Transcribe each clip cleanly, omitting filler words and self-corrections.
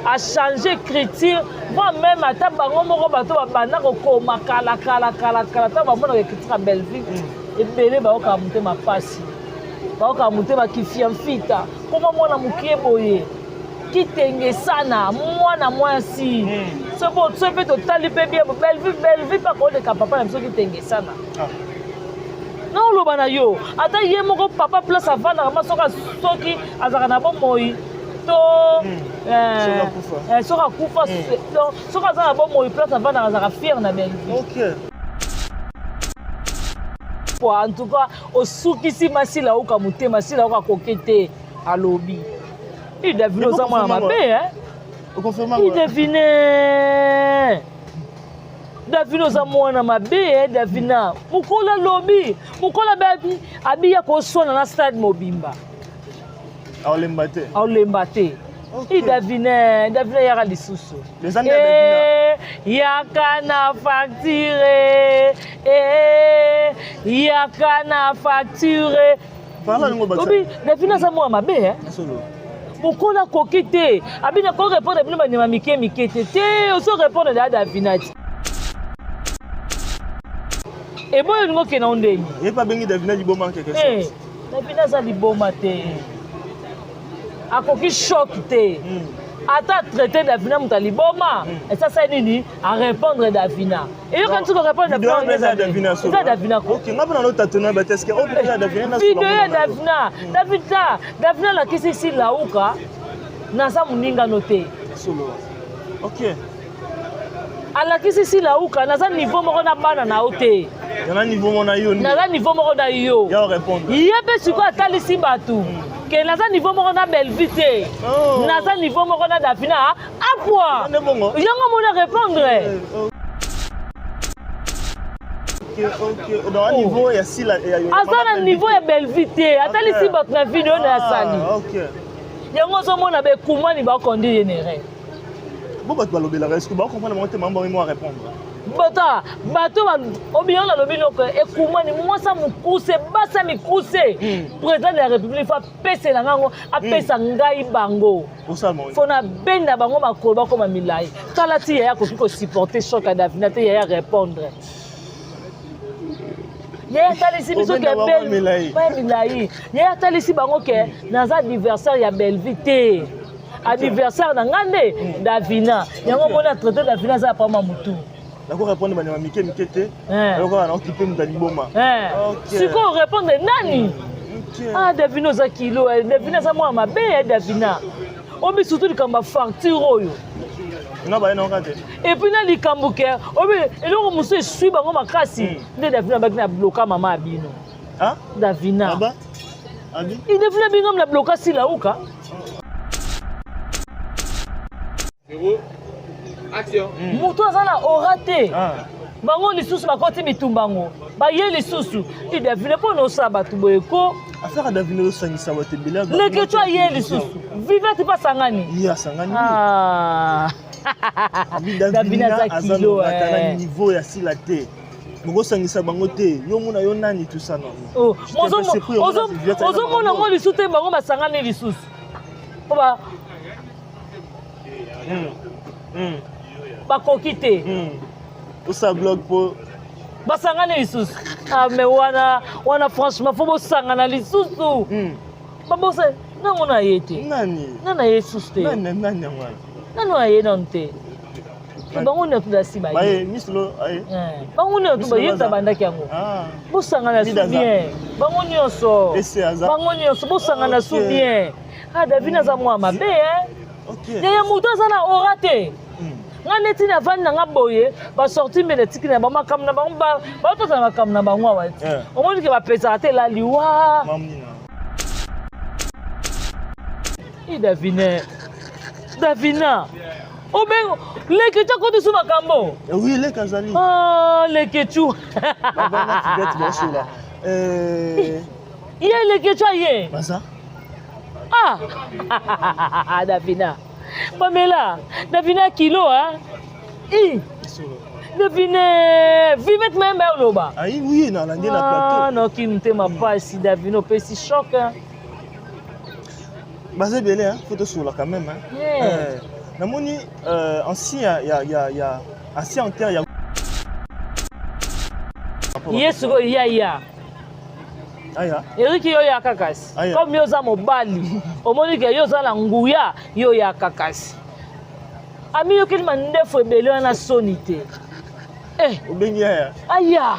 Achange écriture, voire même ata bango moko bato babanda kokoma kala kala kala kala, ntango bamonaka écriture ya Bellevue, ebele bayokaka motema pasi, bayokaka motema kifiamfita. Koma mwana mokie boye, kitenge sana mwana mwasi. Soki mpe totali mpe bien, Bellevue, Bellevue mpe akoleka papa na biso kitenge sana. Naoloba na yo, ata ye moko papa, place avandaka ma, soki azalaka na bomoi to soki akufa, donc soki aza na bomoi, place avandaka azalaka fier na Bellevue. En tout cas, osukisi Masila oka motema, Sila oka koke te. Alobi Idavine oza mwana mabe. Idavine, Davina oza mwana mabe. Davina mokolo alobi, mokolo abe abiya koswana na stade mobimba. Aolemba te. Aolemba te. I Davine, Davina yaka lisusu, yaka na facture, yaka na facture. Obi Davina aza mwana mabe. Mokolo akoki te, abina ko répondre bino banyama mike mike te te. Ozo répondre da Davina ti eboyo olingi okende o ndeni. Ye mpe abengi Davina liboma en quelque sorte. Davina aza liboma te, akoki choc te. Ata traité Davina moto ya liboma, esasali nini arépondre Davina? Eyokani soki orépondre. Eza Davina. Nga mpe nanotatona bato, est-ce oyo eza Davina? Video ya Davina, Davina, Davina alakisi si lauka naza moningano te. Ok. Alakisi si lauka naza niveau moko na bana na yo te. Naza niveau moko na yo. Naza niveau moko na yo. Ye mpe sikoyo atalisi bato ke naza niveau moko na Bellevue te, naza niveau moko na Davina apoi. Yango moni répondre. Aza na niveau ya Bellevue te, atalisi bato na video na asali yango. Ozomona bekumani bakondi ye nere. Bo bato balobelaka, est-ce que bacomprendre bango te? Mama bango mo répondre. Bota bato obiyango nalobi noko ekumani mwasa mokuse, basa mikuse. Président de la République faut apesela ngango, apesa ngai bango, faut nabenda bango makolo bakoma milai. Tala ti yaya akoki kosupporter choc ya Davina te. Yaya répondre, yaya atalisi biso ke milai. Yaya atalisi bango ke naza adversaire ya Bellevue te, adversaire na ngai nde Davina. Yango omoni atraité Davina aza ya pama motu. Nako répondre banyama mike mike te, eloko na okipe moto ya liboma. Sikoyo répondre nani? Ah, Davina oza kilo. Davina aza mwana mabe ya Davina. Obi surtout likambo ya facture oyo. Nga baye naoka te. Et puis na likambo ke obi eloko mosusu esui bango makasi nde Davina abaki na bloka mama ya bino. Davina, Davina bino na bloka silauka. Moto aza na ora te. Bango lisusu bakoti bitumba yango, baye lisusu i Davina mpo na osala bato boye ko. Affaire Davina osangisa bato ebele. Leketu aye lisusu, Vivete mpe asangani. Ye asangani. Davina aza kilo. Na niveau ya Sila te, bokosangisa bango te. Yo mona yo nani tout ça, non. Ozomona yango lisusu te, bango basangani lisusu mpo bakoki te. Osala blog mpo basangani lisusu. Ah, mais wana wana franchement faut bosangana lisusu. Babosa nango na ye te. Nani? Nani aye susu te? Nani yango wana? Nani aye nanu te? Bango nyonso dasi baye. Mislo aye. Bango nyonso bayebisa bandaki yango. Bosangana su bien, bango nyonso, bango nyonso bosangana su bien. Ah, David aza mwa mabe. Yaya moto aza na ora te. Nga neti navandi na nga boye, basorti mbele etiki na bango makambo na bango, baotozala makambo na bango awa ti omoni ke bapesaka te laliwa. E Davine, Davina obengo Leketu akoti su makambo. Oui, leke azali. Ah, Leketu ye, Leketu aye. Baza. Ah, Davina, Pamela, Davina kilo a i Davine Vivete mayemba ya oloba. Ayi, oui, nalandi na plateau. Noki motema pasi. Davine opesi choc. Baza ebele, faut tosola quand même. Namoni euh, ancien ya ya ya ya ancien acteur ya Ye sikoyo ya ya. Aya. Eric yo yaka kasi. Comme yo oza mobali, omoni ke yo oza na nguya, yo yaka kasi. Amiyokeli mandefu ebele wana soni te. Eh. Obengi yaya. Aya.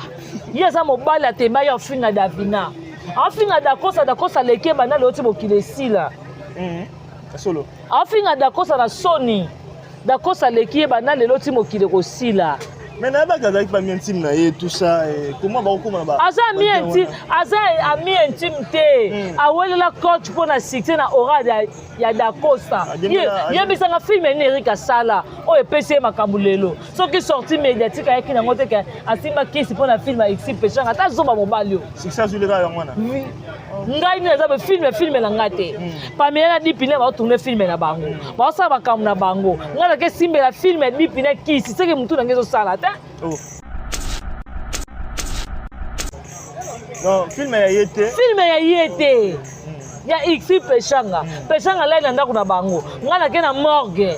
Ye aza mobali atemba ye afinga Davina. Afinga Dakosa, Dakosa leki ebanda lelo ti mokili esila. Mm. Solo. Afinga Dakosa na soni. Dakosa aleki ye banda lelo ti mokili ekosila. Mais nayebaki azalaki ba ami intime na ye tout ça et comment bakokoma na ba aza ami intime aza ami intime te hmm. awelela coach mpo na succès na aura ya, ya Dacosta yebisanga film nini Eric asala oyo epesi ye makambo lelo soki sortie médiatique ayaki nango te ke asimba kisi mpo na film ya Exi Peshanga ata zoba mobali oyo succès azwileka yango wana ngai nini eza filme filme na ngai te hmm. pamela na dipine baotourne filme na bango hmm. baosala makambo na bango ngai nake simbela filme ya dipine kisi seke motu na ngai ezosala te oh. Non, filme ya ye te filme ya ye te hmm. ya xi peshanga peshanga lai na ndako na bango ngai nake na morgue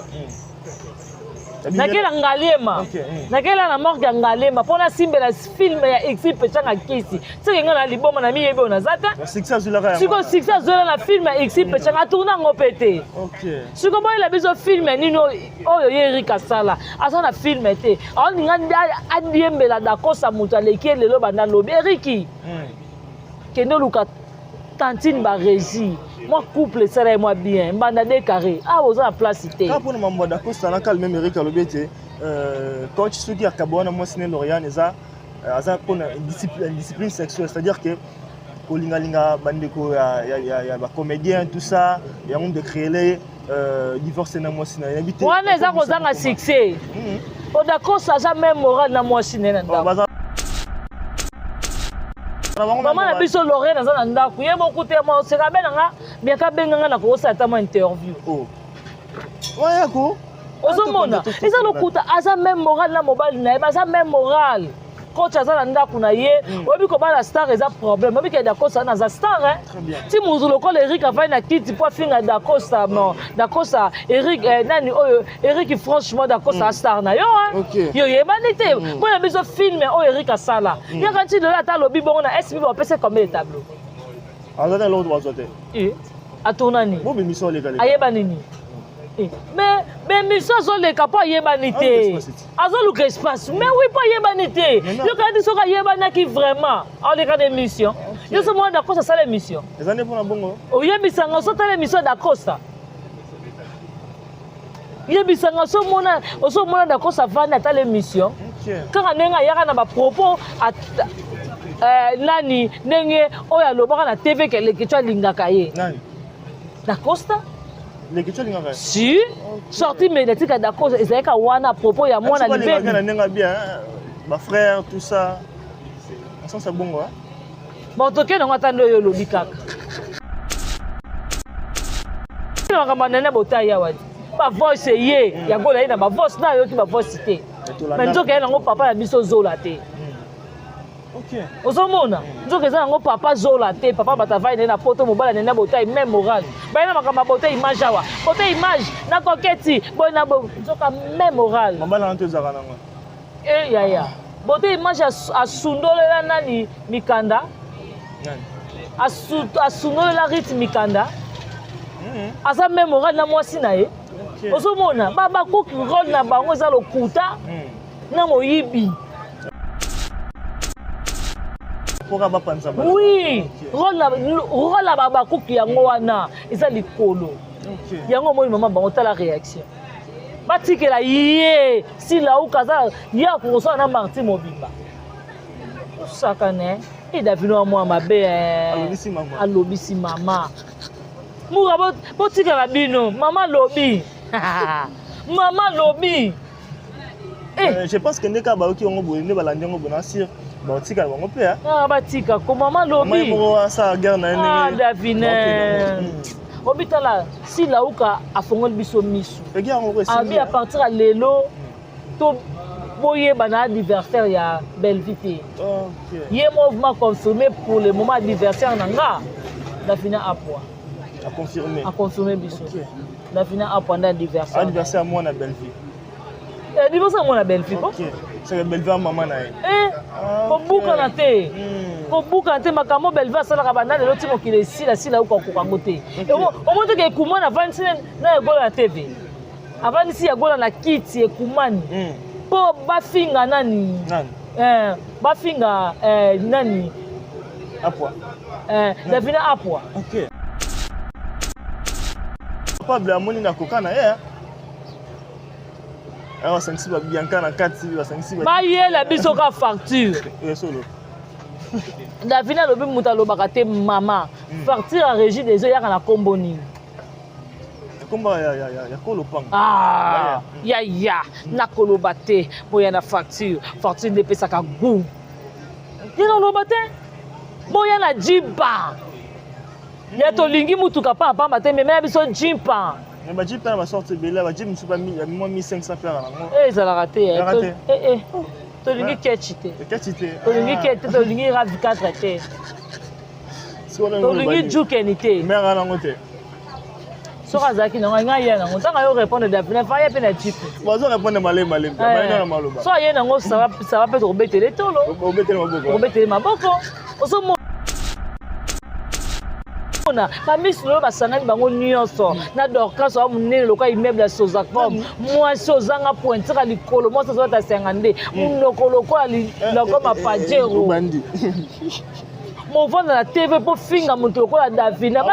nake na ngaliema mm. nakela na morgue ya ngaliema mpo nasimbela filme ya exi pechanga kisi soki ngai na liboma na miyebi oyo naza te sikoyo succès azwela na filme ya exi pechanga atourne yango mpe te sikoyo boyela biso filme nini oyo ye erik asala aza na filme te aolinga adiembela dakosa moto aleki ye lelo banda lobi eriki mm. kende oluka tantine ba régie mwa couple esala ye mwa bien mbanda de carré awa oza na place te kaka mpona mambo ya dacosta na calme Eric alobi ete euh, coach soki akaba wana mwasi ne Lauriane eza euh, aza mpona discipline sexuelle c'est-à-dire que kolingalinga bandeko ya, ya, ya, ya bacomédien tout ça yango nde créele euh, divorce na mwasi na ye nayebi te wana eza kozanga succès mm. odacosta aza même moral na mwasi na ye na ndako oh, mama na biso lorraine aza na ndako ye moko te mwa oseka abe na nga biaka abenga nga na kokosala ata mwa interview oh. wayako ozomona eza lokuta aza meme moral na mobali na ye baza meme moral coach aza na ndako na ye mm. oyebi kobala star eza problème oyebi ke dacosta wana aza star ti mozu lokola eric avandi na kiti mpo afinga dacosta non dacosta eric eh, nani oyo Eric franchement dakosa mm. star na yo hein okay. yo yebani te mm. mpo na biso film oyo Eric asala mm. yaka nti lelo ata alobi bongo na SB bapesa combien de tableau aza na eloko bazwa te eh, atourna nini bobimisa oleka ayeba nini eh, mais bemission azoleka mpo ayebani te azoluka espace mais oui mpo ayebani te yokani soki ayebanaki vraiment aleka na émission yo so mwana dacosta asala émission eza nde mpona bongo oyebisanga osotala émission ya dacosta yebisa nga osomona osomona dakosa avandi atala émission kaka ndenge ayaka na bapropos eh, nani ndenge oyo alobaka na tv ke lekeco alingaka ye dacosta si sortie médiatique ya dacosta ezalaka wana propos ya mwana libebi bafrère tout ça sens ya bongo bon tokende yango ata nde oyo olobi kaka makambo ya nene botai awa te bavoice eye mm. ya gola ye na bavoice na ayoki bavoice te me nzoka ye nango papa na biso zola te mm. ozomona mm. nzoka eza nango papa zola te papa bato avai naye na poto mobala nene botai meme moral baye na makambo ya bote image awa bote image na koketi boye na bo nzoka meme moral Eh yaya, bote image asundolela nani mikanda? Nani? Asundolela Ruth mikanda. Mm. Aza même moral na mwasi na ye. Okay. Ozomona ba bakoki role na bango eza lokuta mm. na moyibi. Oui, role na babakuki yango wana eza likolo. Yango omoni mama bango tala réaction. batikela ye silauka aza ye akokosala na marti mobimba osakane e davino wa mwa mabe eh. alobisi mama mura botikala bino mama alobi mama alobi eh. euh, je pense que nde kaka bayoki yango boye nde balandi yango boye na sire baotikala bango mpe ah, batika ko mama lobi moko asala guerre na ye ah, ndenge davine hmm. obitala silauka afongoli biso misu abi à partir ya lelo to boyeba na adversaire ya bellevue te ye mouvement confirmé pour le moment adversaire na nga davina apwa. Aconfirme. Aconfirme biso. Davina Apwa nde anniversaire. Anniversaire ya mwana Bellevue. Anniversaire ya mwana Bellevue. Ok. C'est que Bellevue mama na ye. Eh, kobukana te. Kobukana te makambo Bellevue asalaka banda lelo ti mokili esila sila okoka kokoka yango te. Omoni te ke ekumani avandisi na Yagola na TV. Avandisi Yagola na kiti ekumani. Mpo bafinga nani? Nani? Eh, bafinga eh, nani? Apwa. Eh, Davina Apwa. Ok. Pable amoni na koka na ye. Awa basangisi ba Bianca na kati, basangisi ba Bayela biso ka facture. Eh, solo. Davina alobi moto alobaka te mama. Facture ya régie des eaux eyaka na kombo nini? Kombo ya kolopango. Ah, ya ya nakoloba te boya na facture. Facture nde epesaka goût. Ye naloba te. Boya na jipa. Ya tolingi mutuka pa pamba te mema ya biso jipa. Mais ba jeep na ba sorte ebele, ba jeep mosusu ba mwa 1500 pere nango. Eh, ezalaka te. Ezalaka te. Eh, eh. Tolingi ketch te. Ketch te. Tolingi ketch te, tolingi RAV4 te. Tolingi Jukeni te. Mère nango te. Soki azalaki nango ngai ye nango ntango ayo répondre Davina fa ye mpe na jeep. Bazo répondre malemi malemi. Bayina na maloba. So aye nango ça va mpe tokobetele tolo. Obetele maboko. Obetele maboko. Ozomona bamisi lelo basangani bango nyonso na Dorcas oya monene lokola immeuble ya Sozacom, mwasi ozanga pointure ya likolo, mwasi azolata senga nde monoko lokola lokola mapajero, movanda na TV mpo finga moto lokola Davina.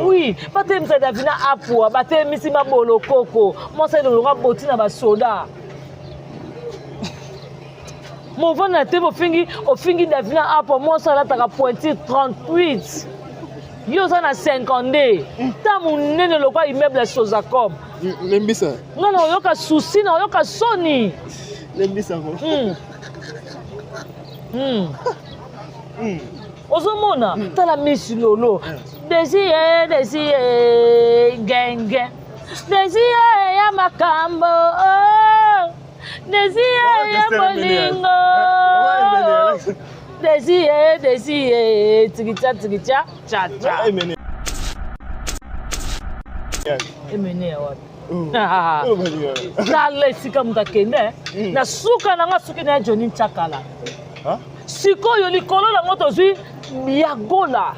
Oui, batelemisa Davina Apwa, batelemisi mabolokoko, mwasi alongoka boti na basoda. Movanda na TV ofingi, ofingi Davina Apwa, mwasi alataka pointure 38, yo oza na 52, ta monene lokola immeuble ya Sozacom. Lembisa. Nga na oyoka susi, na oyoka soni. Lembisa ko. Ozomona, tala Miss Lolo. Désir, désir, genge. Désir ya makambo. Désir ya bolingo. Désir, désir, tikitia, tikitia, cha cha. Emene ya wapi? Tala esika moto akende na suka nanga suki na ya Johnny Nchakala. Sikoyo likolo nango tozwi Yagola.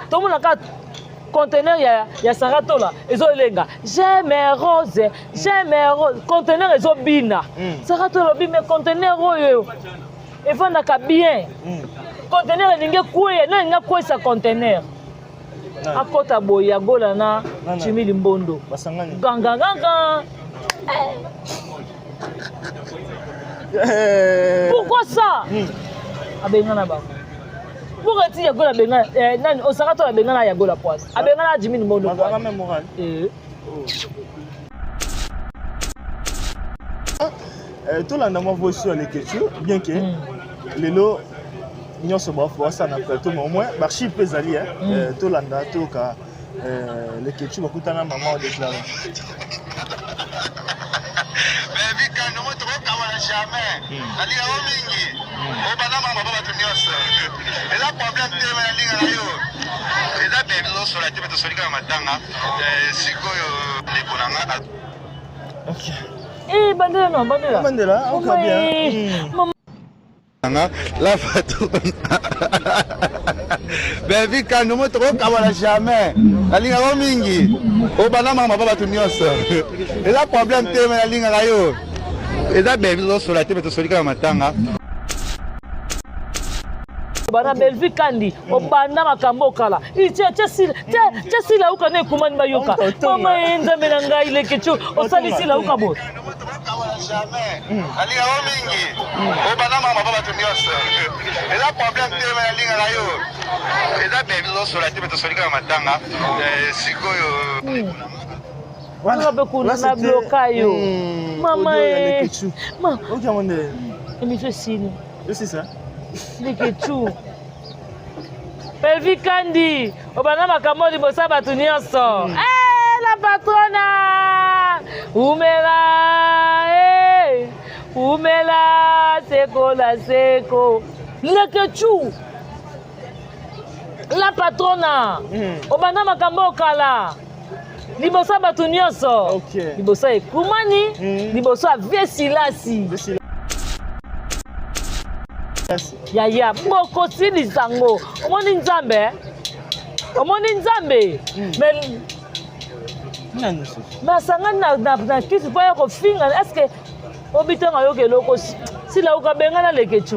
Tomonaka conteneur ya Saratola ezolenga j'aime rose, j'aime rose, conteneur ezobina. Saratola olobi mais conteneur oyo evandaka bien. Conteneur elingi ekweya, na elingi akweyisa conteneur. Akota boye Yagola na Jimmy Limbondo. Basangani. Ganga ganga. Pourquoi ça? Abengana bango. Pourquoi ti Yagola abengana nani osaka to abengana Yagola poise. Abengana Jimmy Limbondo Bazalaka poise. même moral. Tolanda mwa voice ya Leketchou, bien que lelo nyonso basala na plateau, mais au moins baarchive mpe ezali. Tolanda, toyoka Leketchou bakutana mama odéclare. Baby Kando, moto okawala jamais. Nalinga yo mingi. Obanda mama ba bato nyonso. Eza problème te, me nalinga na yo. Eza bebi tozosola te, me tosoli kaka matanga. Sikoyo ndeko na nga Ok. Eh, bandela no, bandela. Bandela, oka bien. Mama. La patronne. Baby Kando, moto okawala jamais. Nalinga yo mingi. Obanda mama ba bato nyonso. Eza problème te, me nalingaka yo. Eza bebi tozosola te, me tosoli kaka matanga. Bana Bellevue Kandi, obanda makambo okala. Tia tia sila, tia tia sila uka na ekumani bayoka. Mama ye nzambe na ngai Leketchou, osali sila uka boye. Jamais. Nalinga yo mingi. Obanda mama ba bato nyonso. Eza problème te, me nalingaka yo. Eza bebi tozosola te, me tosoli kaka matanga. Sikoyo Nga mpe kuna na bloka yo. Mama ye. Ma, Ok, monde. émission esili. C'est ça. Leketchou. Bellevue Kandi, obanda makambo liboso ya bato nyonso. Eh, la patrona! Umela, eh! Umela, seko la seko. Leketchou. La patrona obanda makambo okala liboso ya bato nyonso, liboso ya ekumani, liboso ya vie Silasi. Yaya, bokosilisa yango. Omoni Nzambe, omoni Nzambe. Mais asangani na kisi mpo ya kofinga. Est-ce obitango ayoka eloko sila okabengana Lekecu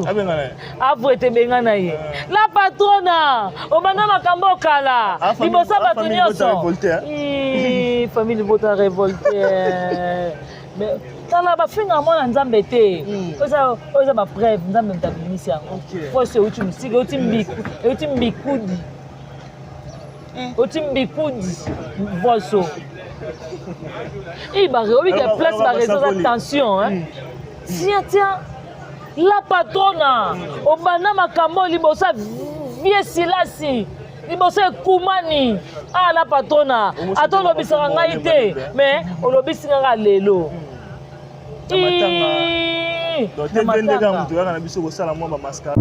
avre ete bengana ye? La patrona, obanda makambo okala liboso ya bato nyonso. Famille libota révolte. Mais tala, bafingaka mwana Nzambe te. Oyo eza bapreuve. Nzambe moto abimisi yango. Poso euti mosika, euti mbiku, euti mbikudi, euti mbikudi. Voso obika place baréseau eza tension. Tiens, tiens, la patrona, obanda makambo liboso ya vie Silasi, liboso ekumani. Ah, la patrona, ata olobisaka ngai te, mais olobisi ngaka lelo. Te ndenge moto oyaka na biso kosala mwa bamascara.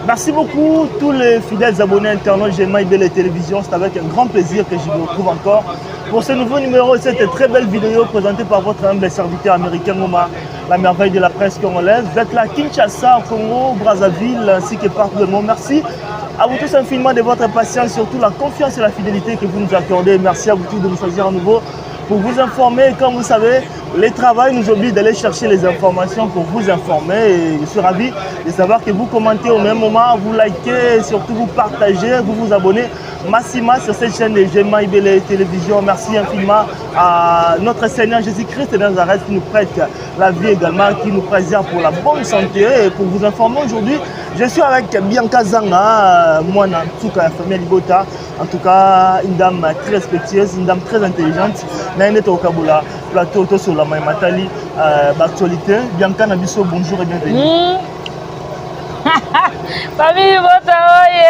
Merci beaucoup tous les fidèles abonnés internautes Gemma Belle Télévision. C'est avec un grand plaisir que je vous retrouve encore pour ce nouveau numéro de cette très belle vidéo présentée par votre humble serviteur américain Ngoma, la merveille de la presse congolaise. Vous êtes là, Kinshasa, Congo, Brazzaville, ainsi que partout dans le monde. Merci à vous tous infiniment de votre patience, surtout la confiance et la fidélité que vous nous accordez. Merci à vous tous de nous choisir à nouveau pour vous informer. Comme vous savez, les travail nous oblige d'aller chercher les informations pour vous informer. Et je suis ravi de savoir que vous commentez au même moment, vous likez, surtout vous partagez, vous vous abonnez massivement sur cette chaîne de Gemma Ibele Télévision. Merci infiniment à notre Seigneur Jésus-Christ de Nazareth qui nous prête la vie également, qui nous préserve pour la bonne santé. Et pour vous informer aujourd'hui, je suis avec Bianca Zanga, moi, en tout cas, la famille Libota. En tout cas, une dame très respectueuse, une dame très intelligente. Naine Tokabula, plateau Tosola Matali, l'actualité. Bianca na biso, bonjour et bienvenue. Famille Libota, oye!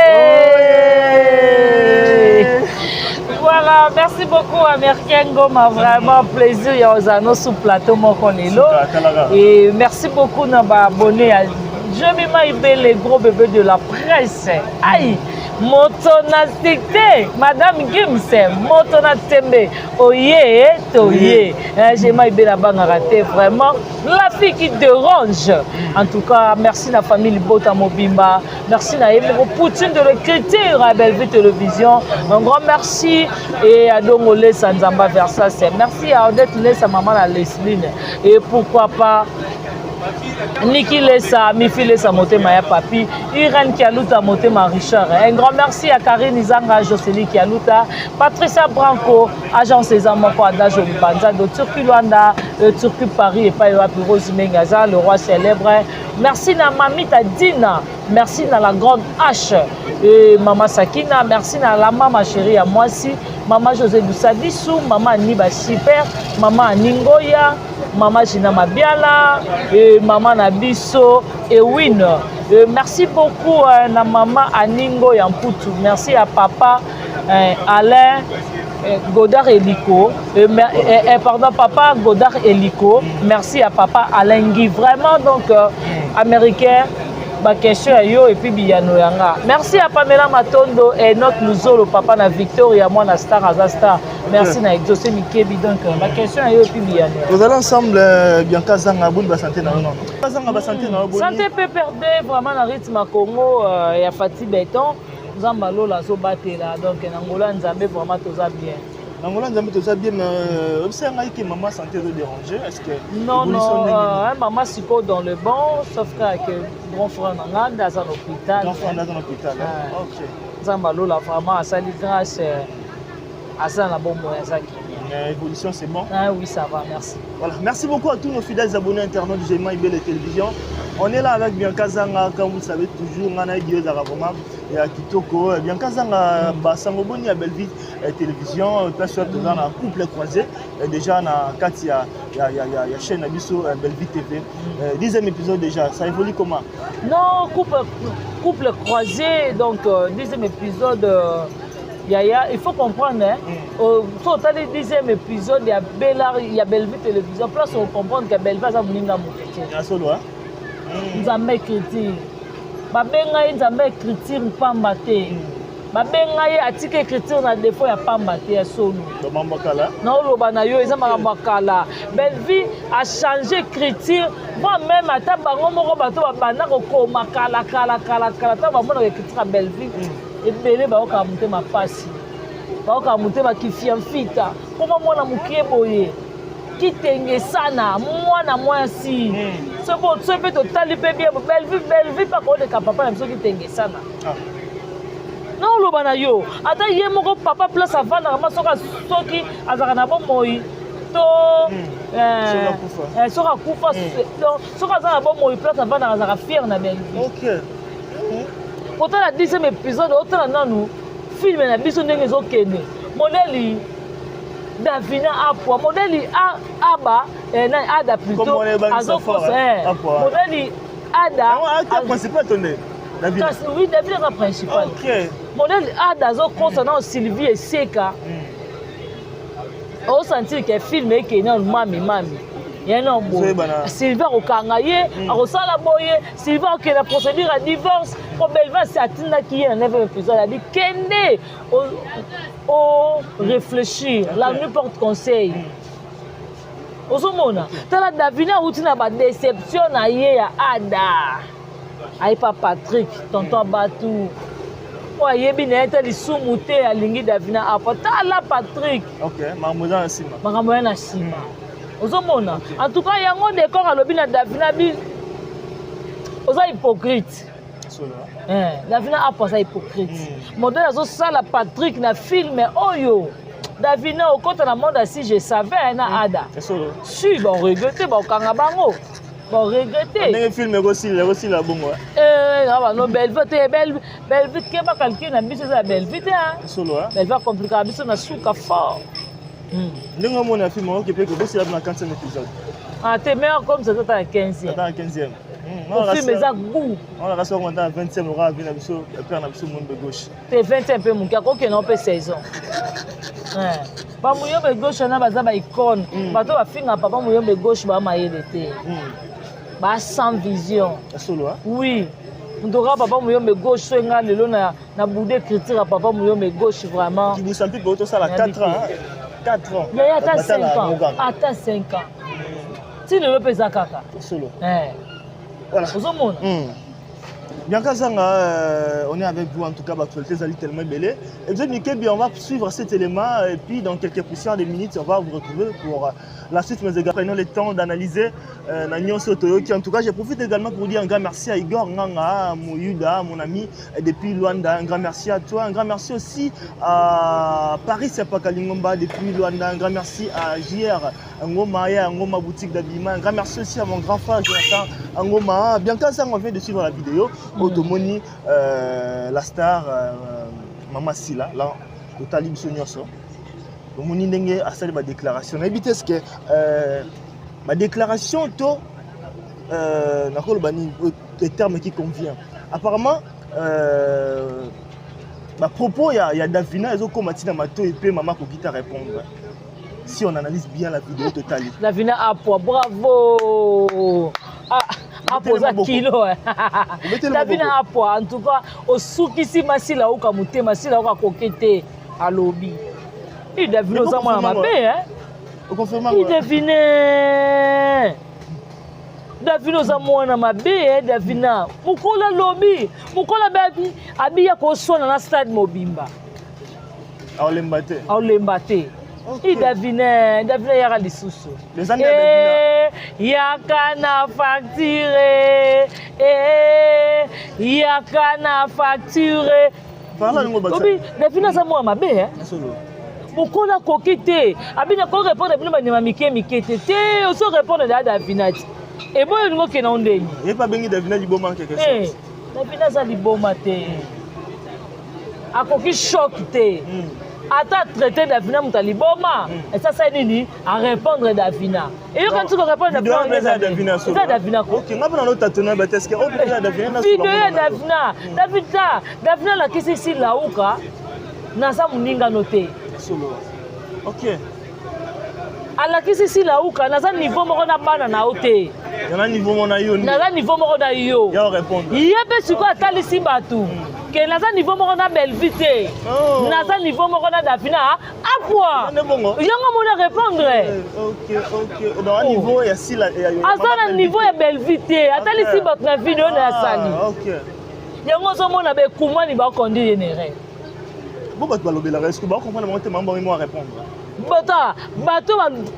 Voilà, merci beaucoup Américain Ngoma, vraiment plaisir ya ozala sur plateau moko lelo. Et merci beaucoup na ba abonné à Jemima Ibele, gros bébé de la presse. Aïe, moto na cité, Madame Gims, moto na tembe, oye, toye. Jemima Ibele abangaka te, vraiment. La fille qui dérange. En tout cas, merci la famille Libota Mobimba. Merci na ye moko Poutine de l'écriture à Bellevue Télévision. Un grand merci et à Dongo Lesa Nzamba Versace. Merci à Odette Lesa, maman la Lesline. Et pourquoi pas Niki Lesa, Mifi Lesa Motema ya Papi, Irène Kialuta Motema Richard. Un grand merci à Karine Izanga, Jocelyne Kialuta, Patricia Branco, agent César Moko Adage Banza de Turquie Luanda, Turquie Paris et pas Rose Mengaza, le roi célèbre. Merci na Mamita Dina, merci na la grande H et Mama Sakina, merci na la mama chérie à moi si, Mama José Dousadissou, Mama Niba Super, Mama Ningoya, Mama Gina Mabiala et Mama Nabiso Ewin. Merci beaucoup na Mama Aningo Yamputu. Merci à Papa Alain Godard Eliko. Pardon, Papa Godard Eliko. Merci à Papa Alain Guy. Vraiment, donc, américain. Baquestion ya yo et puis biyano ya nga. Merci à Pamela Matondo et Enoch Luzolo, papa na Victoria, mwana star aza star. Merci na Exaucé Mikebi. Donc baquestion ya yo et puis biyano. Tozali ensemble, Bianca Zanga, boni basanté na yo nono? Zanga, basanté na yo boni? Santé PPRD, vraiment na rythme ya Congo, ya Fati Béton. Nzambe alola azobatela. Donc na ngolo ya Nzambe, vraiment toza bien. Na ngolo ya Nzambe toza bien, mais oyebisa ngai ke mama santé ezodéranger, est ce que Non, mama sikoyo dans le bon, sauf kaka que grand frère na nga nde aza na hôpital. Grand frère nde aza na hôpital. Ah. Ok. Nzambe alola vraiment asali grâce, aza na bomoi, aza kimia. Mais évolution, c'est bon? Ah oui, ça va, merci. Voilà, merci beaucoup à tous nos fidèles abonnés internautes du Gema Ibele Télévision. On est là avec Bianca Zanga, comme vous le savez toujours, ngana Dieu vraiment ya kitoko. Bianca Zanga, basango boni ya Bellevue Télévision, place oyo toza na Couple croisé, déjà na kati ya chaîne na biso Bellevue TV. 10e épisode déjà, ça évolue comment? Non, couple croisé, donc 10e épisode, Yaya, il faut comprendre, hein. So otali 10e épisode ya Bella, ya Bellevue Télévision, place on comprendre que Bellevue aza moninga moto te. Ya solo, hein? Nzambe écriture. Babenga ye Nzambe écriture pamba te. Babenga ye atika écriture na défaut ya pamba te, ya solo. Bamambo kala. Naoloba na yo, eza makambo ya kala. Bellevue achange écriture, moi même ata bango moko bato babanda kokoma kala kala kala kala, ntango bamonaka écriture ya Bellevue, ebele baokaka motema pasi, baokaka motema kifia mfita. Koma mwana mokie boye, kitenge sana mwana mwasi. Soki mpe totali mpe bien, Bellevue mpe akoleka papa na biso kitenge sana. Ah. Naoloba na yo, ata ye moko papa, place avandaka ma, soki azalaka na bomoi to Soki akufa. Soki akufa, donc soki aza na bomoi, place avandaka azalaka fier na Bellevue. Otala 10e épisode, otala nanu film na biso ndenge ezokende. Modèle Davina apwa, modèle aba, nani, Ada plutôt. Comme on est ebangisa azokosa fort, Apwa. Modèle Ada. Yango acteur principal to nde Davina? Kasi oui, Davina aza principal. Modèle Ada azokosa nano Sylvie eseka. Osentir ke film ekende nano mami mami ye no boye. Sylvie akokanga ye, akosala boye, Sylvie akokende na procédure ya divorce, po Bellevue asi atindaki ye na 9 épisode, abi kende o réfléchir, la nuit porte conseil. Ozomona, tala, Davina awuti na badéception na ye ya Ada, ayepa Patrick, tonton batu oyo ayebi na ye te lisumu te, alingi Davina apa. Tala Patrick. Ok, makambo eza na nsima. Makambo ya na nsima, ozomona. En tout cas, yango décor alobi na Davina bi oza hypocrite. Solo. Davina apo aza hypocrite. Modèle azosala Patrick na film oyo, Davina okota na monde asi, je savais na Ada. Solo. Si baregretter, bakokanga bango, baregretter. Ndenge film ekosila bongo. Bano Bellevue te, Bellevue ke bacalcul na biso eza ya Bellevue te. Solo. Bellevue acomplikaka biso na suka fort. Ndenge omona film oyoki mpe kobosila na 40e épisode. Ah te, meilleur comme ça, ata na 15e. Ata na 15e. Film eza goût. Wana kasi okomata na 20e, okaa vi na biso père na biso Muyombe Gauche. Te, 20e mpe moke, akokende mpe saison. Bamuyombe Gauche wana baza baicône. Bato bafinga papa Muyombe Gauche baa mayele te, baa sans vision. Solo. Oui, ntoka papa Muyombe Gauche, so enga lelo na bude écriture ya papa Muyombe Gauche, vraiment. Kibusa mpe tosala 4 ans, 4 ans. Yaya, ata 5 ans, ata 5 ans, ti lelo mpe eza kaka. Solo. Voilà. Ozomona. Bianca Zanga, on est avec vous en tout cas, l'actualité ezali tellement belle. Et vous êtes bien, on va suivre cet élément et puis dans quelques poussières de minutes, on va vous retrouver pour la suite, mais également prenons le temps d'analyser na nyonso toyoki. En tout cas, je profite également pour dire un grand merci à Igor Nganga, Mouyuda, mon ami depuis Luanda. Un grand merci à toi. Un grand merci aussi à Paris Sepakalingomba depuis Luanda. Un grand merci à JR Ngoma et Ngoma Boutique d'Abima. Un grand merci aussi à mon grand frère Jonathan Ngoma. Bianca Zanga, on vient de suivre la vidéo. Otomoni, la star, Mama Sila, là, totali biso nyonso. Omoni ndenge asali badéclaration. Nayebi te, ce badéclaration to nakoloba nini, le terme qui convient. Apparemment, bapropos ya Davina ezokóma ntina matoi mpe mama akoki ta répondre, si on analyse bien la vidéo totale. Davina apwa, bravo. Ah, Apo oza kilo. Davina Apo en tout cas osukisi Masila oka motema Sila oka koke te alobi. I Davina oza mwana mabe hein. I Davine. Davina oza mwana mabe eh Davina. Mokolo alobi, mokolo abebi abiya koswana na stade mobimba. Aolemba te. Aolemba te. Okay. I Davina, Davina yaka lisusu. Eh, yaka na facture. Eh, yaka na facture. Obi, Davina aza mwana mabe eh. Mokolo akoki te. Abina ko répondre bino banyama mike mike te. Te, ozo répondre da Davina ti. Eboyo olingi okende ndeni. Ye pa bengi Davina liboma quelque chose. Eh, Davina aza liboma te. Akoki choc te. Ata traité Davina moto ya liboma, esasa nini? A répondre Davina. Eyoka nti ko répondre Davina eza Davina solo. Eza Davina ko. OK, nga pona no tatona ba est-ce que oh eza Davina na solo. Video ya Davina. Davina, Davina lakisi si lauka. Naza moninga no te. Solo. OK. Alakisi si lauka naza niveau moko na bana na yo te. Naza niveau moko na yo. Naza niveau moko na yo. Ya répondre. Ye pe sikoyo atalisi bato. Ke naza niveau moko na Bellevue te. Oh. Naza niveau moko na Davina Apua. Yango mona répondre. OK, OK. Dans oh. niveau ya sila ya Aza na niveau ya Bellevue te. Atalisi bato na video na ya sali. OK. Yango ozomona be kumani ba conduire une erreur. Bo bato balobelaka est-ce que ba comprendre bango te mambo mo répondre. Bota bato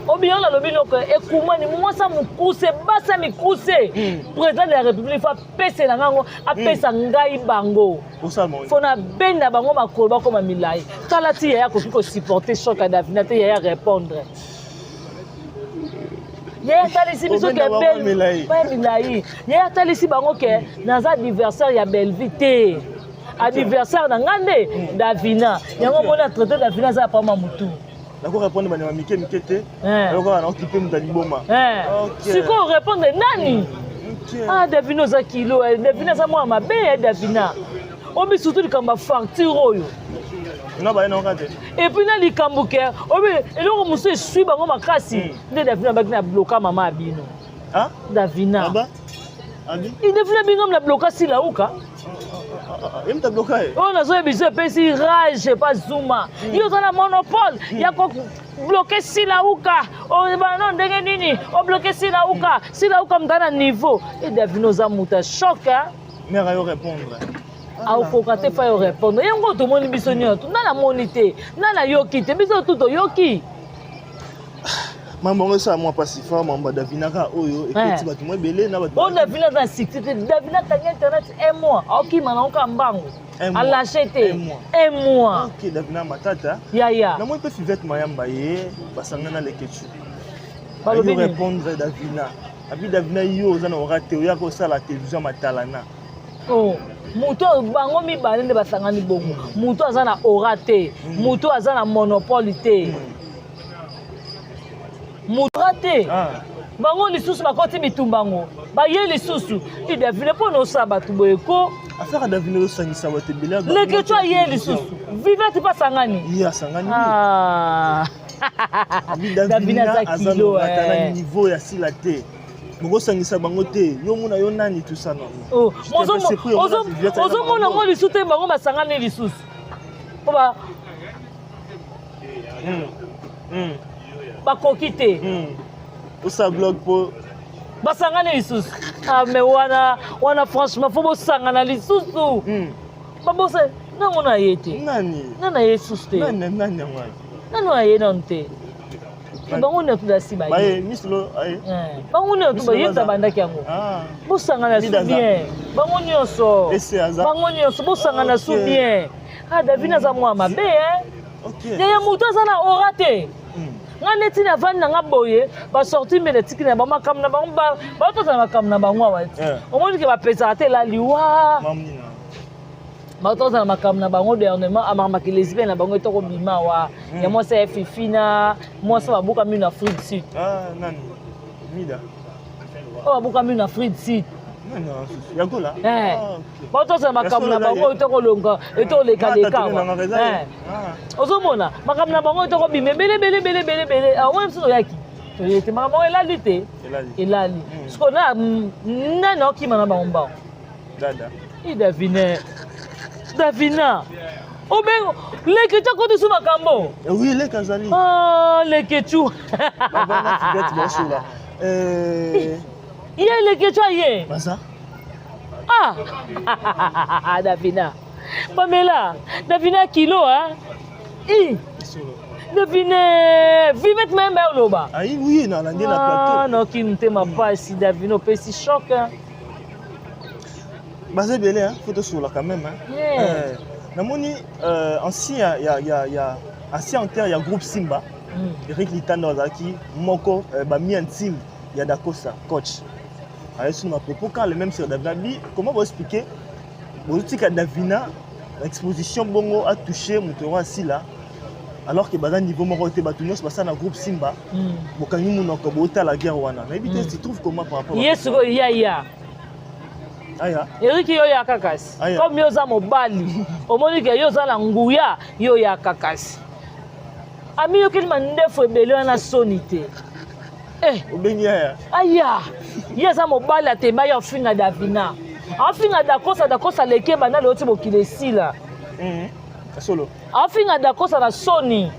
obiyo nalobi noko ekumani mwasa mokuse basa mikuse président de la république fa apesela ngango apesa ngai bango fo nabenda bango makolo bakoma milai tala ti yaya akoki kosupporte choc ya Davina te yaya répondre yaya atalisi biso ke baya milai yaya atalisi bango ke naza adversaire ya Bellevue te adversaire na ngai nde Davina yango omoni atraite Davina aza ya pamba motu nako répondre banyama mike mike te aloko na okipe moto ya liboma sikoyo répondre nani ah Davina oza kilo Davina aza mwana mabe ya Davina obi surtout likambo ya facture oyo na baye naoka te et puis na likambo ke obi eloko mosusu esui bango makasi nde Davina abaki na bloka mama ya bino Davina Davina bingo na bloka silauka oyo nazoyebi biso epesi rage pa Zuma yo oza na monopole ya kobloke silauka obano ndenge nini obloke silauka silauka moto na niveau e Davina oza moto ya choc mère ayo répondre akokoka te fa yo répondre yango tomoni biso nyonso nani amoni te nani ayoki te biso tu toyoki mambo yango esala mwa mpasi fa mambo ya Davina kaka oyo ekoti bato mwa ebele na bato oyo Davina aza na succès te Davina akangi internet un mois aokima nango kaka mbango alâche te un mois ok Davina Matata yaya namoni mpe Fivette Mayamba ye basangana na Lekechu balobi répondre Davina abi Davina yo oza na ora te oyaka kosala télévision matalana Oh, moto bango mibale nde basangani bongo moto aza na ora te moto aza na monopole te moto te bango lisusu bakoti bitumba yango baye lisusu ti Davina mpo na osala bato boye ko affaire Davina osangisa bato ebele Leketu aye lisusu Vivete mpe asangani ye asangani Davina aza kilo na niveau ya sila te bokosangisa bango te yo mona yo nani tout ça non ozomona yango lisusu te bango basangani lisusu mpo bakoki te osala blog mpo basangani lisusu ah mais wana wana franchement fo bosangana lisusu babosa nango na ye te nani nani aye susu te nani yango nani aye nanu te bango nyonso dasi baye bango nyonso baye tabandaki yango bosangana su bien bango nyonso bango nyonso bosangana su bien ah Davina aza mwa mabe yaya moto aza na ora te nga neti navandi na nga boye basorti mbele etiki na bango makambo na bango baotozala makambo na bango awa ti omoni ke bapesaka te elaliwa batozala makambo na bango dernièrement amakamaka lesbienne na bango etoko bima wa ya mwasi ya Fifi na mwasi babuka mino na Afrique du Sud oyo babuka mino na Afrique du Sud batozala makambo na bango etokolonga etolekaleka ozomona makambo na bango etokobima ebele ebele ebele ebele ebele omoni biso toyaki. Toyebi te makambo yango elali te. Elali. Sikoyo na nani aokima na bango mbango? Dada. I Davina. Davina. Obengo Leketchou akoti su makambo. Eh oui, Leke azali. Ah, Leketchou. Bavanda Fivette baosola. Eh, Ye Leketchou aye. Baza. Ah! Davina. Pamela, Davina kilo hein. I. Davine, Vivette même oloba. Ayi oui, na landi na plateau. Ah, noki motema pasi Davina opesi choc hein. Baza ebele hein, faut tosolola quand même hein. Yeah. Eh, namoni ancien ya ancien acteur ya groupe Simba. Eric Litanda azalaki moko bami intime ya Dacosta coach. Ayesu na propos quand le même sur Davina bi comment vous expliquer bozotika Davina exposition bongo a touché moto yango asila alors que baza niveau moko te, bato nyonso basala na groupe Simba. Bokangi monoko, botala guerre wana, nayebi te. Tu trouves comment par rapport Ye sikoyo yaya. Aya. Eriki, yo yaka kasi. Aya. Comme yo oza mobali, omoni ke yo oza na nguya, yo yaka kasi. Amiyokeli mandefu ebele wana, soni te. Eh. Obengi aya. Aya, ye aza mobali, atema ye, afinga Davina, afinga Dakosa. Dakosa aleki ebanda lelo ti mokili esila. Solo. Afinga Dakosa na soni.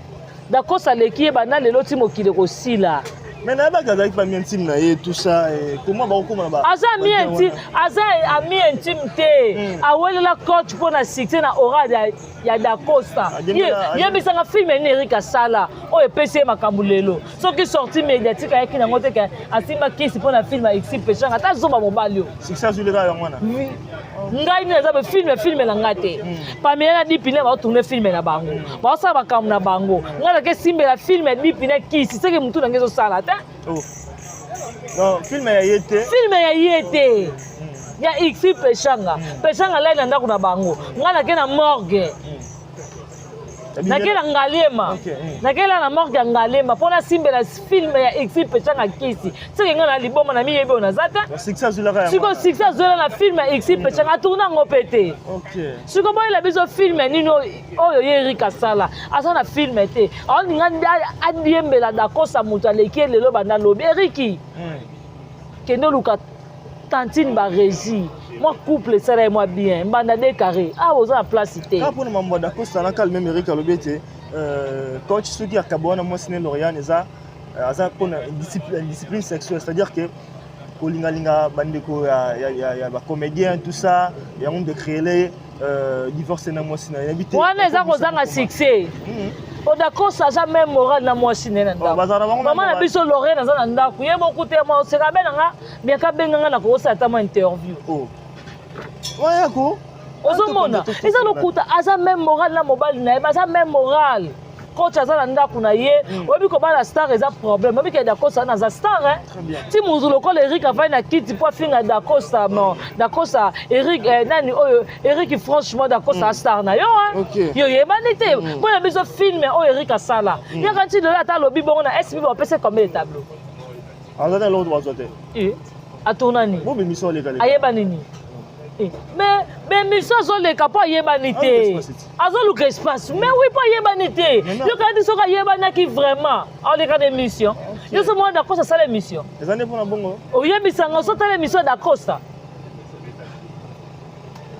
Dakosa aleki ye banda lelo ti mokili ekosila. Mais nayebaki azalaki parmi intime na ye, tout ça, et comment bakokóma na ba Aza ami intime, aza ami intime te. Awelela coach mpo na succès na aura ya Dacosta. Yebisanga film nini Erik asala oyo epesi ye makambo lelo? Soki sortie médiatique ayaki nango te ke asimba kisi mpo na film ya Exi Peshanga, ata zoba mobali oyo. Succès azwileka yango wana. Ngai nini, aza film, film na ngai te. Pamela na Dipine baotourne film na bango, baosala makambo na bango. Ngai nake simbela film ya Dipine kisi, seke motu na ngai ezosala te. Oh. Non, film ya ye te. Film ya ye te, ya Xi Peshanga. Peshanga lai na ndako na bango, ngai nake na morgue, nake na Ngaliema. Nakela na morgue ya Ngaliema mpo nasimbela film ya Xi Peshanga kisi, seke ngai na liboma na miyebi oyo naza te. Succès azwilaka yango. Sikoyo succès azwela na film ya Xi Peshanga, atourne yango mpe te. Sikoyo boyela biso film nini oyo ye Erik asala? Aza na film te. Aolinga adiembela Dakosa, moto aleki ye lelo banda lobi. Eriki, kende oluka tantine Barégi, mwa couple esala ye mwa bien. Mbanda de carré awa, oza na place te. Kaka mpona mambo ya Dacosta na calme, Eric alobi ete coach soki akaba wana mwasi ne Loriane eza aza mpona indiscipline sexuelle, c'est-à-dire que kolingalinga bandeko ya bacomédien, tout ça, yango nde créele divorce na mwasi na ye. Nayebi te. Wana eza kozanga succès. Odakosa aza même moral na mwasi na ye na ndako. Bazala na bango même Mama na moral. biso Lorraine aza na ndako ye moko te. Ma oseka abe na nga biaka, abenga nga na kokosala ata mwa interview. Oh. Wayako. Ozomona eza lokuta. Aza même moral na mobali na ye, baza même moral. Coach aza na ndako na ye. Oyebi kobala star eza problème. Oyebi ke Dacosta wana aza star hein? Très bien. Ti mozu lokola Erik avandi na kiti mpo afinga Dacosta. Non, Dacosta, Erik, nani oyo Erik, franchement Dacosta mm. star na yo hein? Yo yebani te. Mpona biso film oyo Erik asala, yaka nti lelo ata alobi bongo na SB, bapesa combien de tableau? Aza na eloko bazwa te. Eh, atourna nini? Bobimisa oleka. Ayeba nini? Eh, mais bémission azoleka mpo ayebani te, azoluka espace. Mais oui, mpo ayebani te. Yoka ti soki ayebanaki vraiment, aoleka na émission yo so mwana Dacosta asala émission. Eza nde mpona bongo. Oyebisanga so tala émission ya Dacosta,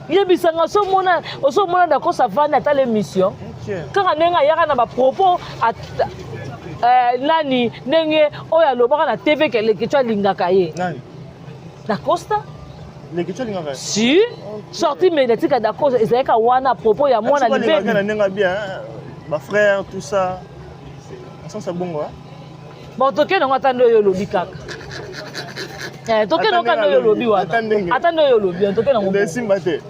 yebisanga so mona ozomona Dacosta avandi atala émission. Kaka ndenge ayaka na bapropos nani, ndenge oyo alobaka na TV ke Leketio alingaka ye. Nani? Dacosta. Leketio alingaka ye? Si sortie médiatique ya Dacosta ezalaka wana à propos ya mwana. Libebi na ndenge bien, bafrère, tout ça, na sens ya bongo. Bon, tokende yango ata nde oyo olobi kaka. Tokende yango kaka nde oyo olobi wana, ata nde oyo olobi wana, tokende yango. Esimba te.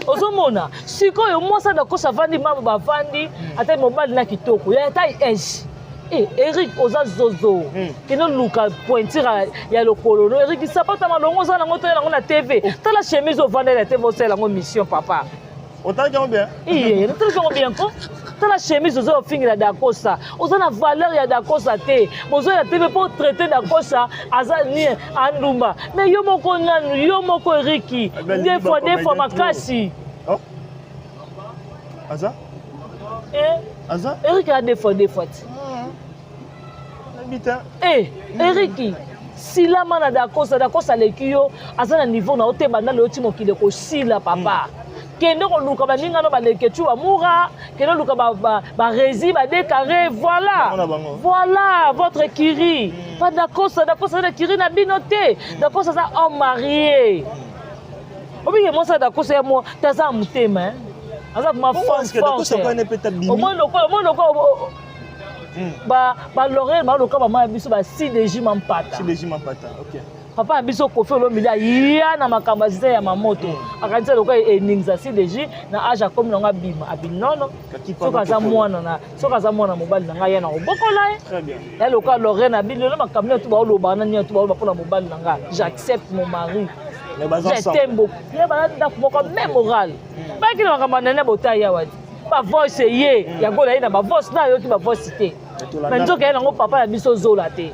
Ozomona sikoyo mwasi Dacosta avandi, mama bavandi, ata mobali na kitoko ya ata ege. Eric, oza zozo. Kende oluka pointure ya lokolo no. Eric, sapata malongo oza nango, toyela yango na TV. Tala chemise ovandeli na TV, osala yango mission, papa. Otalaki yango bien? Iye, natalaki yango bien ko. Tala chemise oza ofingela Dacosta, oza na valeur ya Dacosta te. Bozoya TV mpo traité Dacosta aza ni andumba, mais yo moko nanu, yo moko Eriki, deux fois deux fois makasi. Aza? Eh? Aza? Eriki a deux fois deux fois ti. Nayebi te. Eh, Eriki, silama na Dacosta, Dacosta aleki yo, aza na niveau na yo te banda lelo ti mokili ekosila papa. Kende koluka baninga no baleke tu bamura, kende koluka ba ba ba resi ba décarré, voilà. Bango na bango. Voilà votre écurie. Pas Dacosta, Dacosta aza na écurie na bino te. Dacosta aza homme marié. Obike mwasi ya Dacosta ya mwa, te aza na motema hein. Aza vraiment Bongo, forte est-ce que Dacosta forte. kwana pe tabimi? Omoni lokola, omoni lokola ba ba L'Oréal ba mama ya biso ba CDJ Mampata. CDJ Mampata, ok. Papa ya biso Koffi Olomide aya na makambo ya ya mamoto. Akanisa lokola eningisa CDJ na age akomi nango abima abi nono. Soki aza mwana na soki aza mwana mobali na ngai ya na kobokola ye. Très bien. Ya lokola Lorraine abi lelo makambo nini tu baoloba na nini tu baoloba mpona mobali na ngai. J'accepte mon mari. Mais baza Je ensemble. t'aime beaucoup. Ye bana ndako moko même moral. Bayaki na makambo ya nene botai awa ti. Ba voice ye ya gola ye na ba voice na yoki ba voice te. Mais nzoka ye nango papa ya biso zola te.